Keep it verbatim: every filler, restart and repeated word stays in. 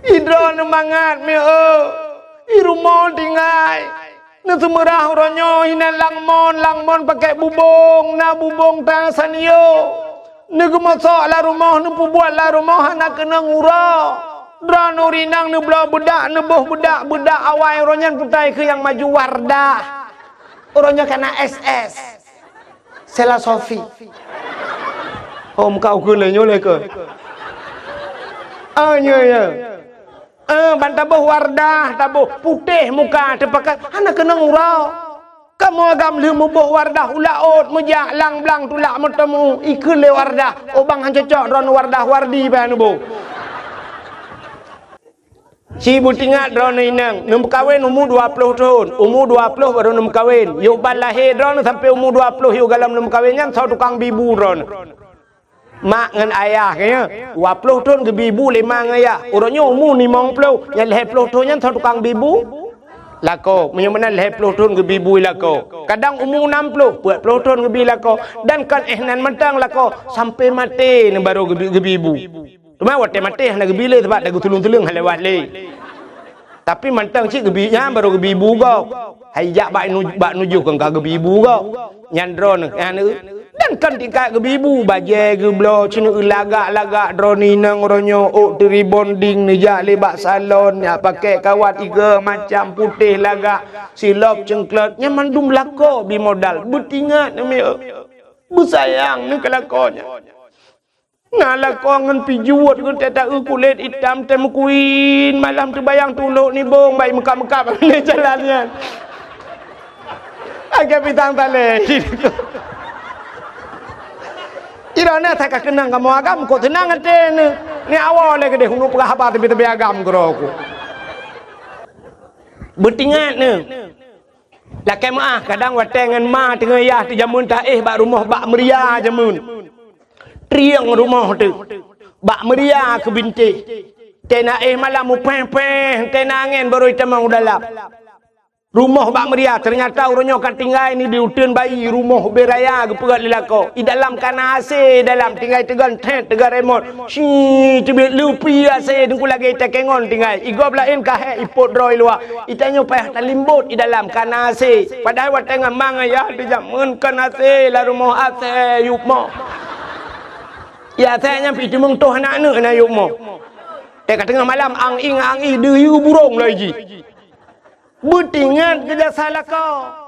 Idroe neumangat meu, i rumoh tinggai. Neuseumeurah uroe nyoe hinan lam mon, lam mon pakèk bubông, na bubông ta sanyo. Neugeumosok lam rumoh, neupeubuet lam rumoh hana keunong uroe. Droeneuh ureueng inong neubloe beudak, neuboh beudak, beudak awai uroe nyan peutai keu nyang maju Wardah. Uroe nyoe kana S S. Sela Sofi. Oh, muka ukeue lé nyoe lé keu. Ah, nyoe, nyoe. Eh, ban taboh Wardah, taboh putéh muka teupakat, hana keunong uroe. Kamoe agam lheueh muboh Wardah u laôt, meujak lang blang tulak meuteumu, ikheun lé Wardah, "Oh bang, han cocok droeneuh Wardah, Wardi bèk neuboh." Ci beutingat droeneuh inong, neumeukawen umu dua ploh thon, umu dua ploh barô neumeukawen. Yôh ban lahé droeneuh sampoe umu dua ploh yôh gohlom neumeukawen nyan soe tukang bi bu droeneuh. Mak ngon ayah keu nyoe, dua ploh thon geubi bu lé ma ngon ayah. Uroe nyoe umu limong ploh, nyang lhèe ploh thon nyan soe tukang bi bu? Lakoe, meunyoe meunan lhèe ploh thon geubi bu lakoe. Kadang umu nam ploh, peuet ploh thon geubi lakoe. Dan kon éh nan mantong lakoe, sampoe maté nyan barô geubi, geubi bu. Teuma watèe maté hana geubi lé, sabab tageutulông-tulông hana lewat lé. Tapi mantong cit geubi nyan barô geubi bu gob. Hai jak bak nu-, bak nujoh kon ka geubi bu gob. Nyan droeneuh, nyan, dan kon tingkat geubi bu, bajèe geubloe, ceuneuk lagak-lagak droeneuh inong uroe nyoe, ôk teuribonding neujak lé bak salon, nyak pakèk kawat igo macam putéh lagak, silop ceuengklot, nyan mandum lakoe bi modal. Beutingat neuh meu. Beusayang neuh keu lakoe nyan. Na lakoe ngon pijuet ngon teuta-eu kulét itam teuh meukuin, malam teubayang tulok nibong bai meukab-meukab lé jalan nyan. Agak pisang talé. Iroe na that ka keunong kamoe agam, kok teunang até neuh. Ni awai lé keudéh, ulôn peugah haba teubi-teubi agam keudroe ku. Beutingat neuh. Lakèe meu'ah, kadang watèe ngon ma teungoh yah teuh jameun taéh bak rumoh bak meuria jameun. Trieng rumoh teuh. Bak meuria keu bintéh. Teuh na éh malam mupéh-péh, teuh na angén barô itamong u dalam. Rumoh bak meuria, teunyata uroe nyoe ka tinggai ni di uteuen bayi, rumoh ubé raya geupeugöt lé lakoe. I dalam ka na AC dalam, tinggai teugon thèt, teugon remot. Shi, teubiet lupi AC, teungku lagèe itakèe ngon tinggai. I gob laén ka hék ipot droe i luwa. Itanyoe payah talimbot i dalam ka na AC. Padahai watèe ngon ma ngon yah teuh jameun kon AC, lam rumoh AC yub moh. Ya, AC nyan pih teumeung toh aneuk-aneuk na yub moh. Teuka teungoh malam ang-ing ang-ing deuyue burông lagèe jih. Beutingat keu jasa lakoe.